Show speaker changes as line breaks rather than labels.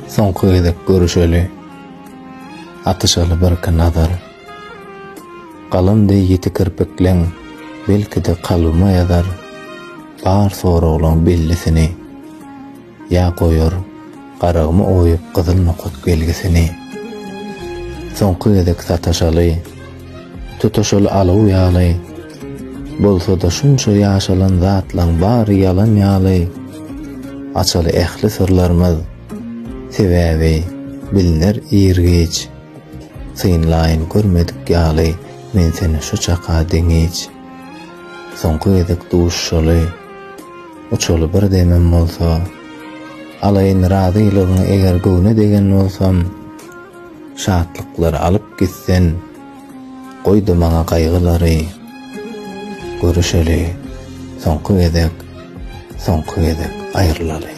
Soňky gezek görüşeli, Atyşaly birki nazar. Galam deý ýiti kirpikleň Belki-de kalbyma ýazar Bar soraglaň bellisini. Ýa goýar garagymy oýup gyzyl nokat belgisini. Soňky gezek sataşaly, Tutaşaly alaw ýaly. Bolsa-da şunça ýaşalan zatlaň bary ýalan ýaly. Açaly ähli syrlarymyz, Sebäbi bilner ir-giç. Synlaýyn görmedik ýaly men seni şu çaka deňiç. Soňky gezek duşuşaly, Uçaly bir demem bolsa. Alaýyn razylygyňy eger göwne degen bolsam. Şatlyklary alyp git sen, Goý-da maňa gaýgylary. Görüşeli, soňky gezek, Soňky gezek aýrylaly.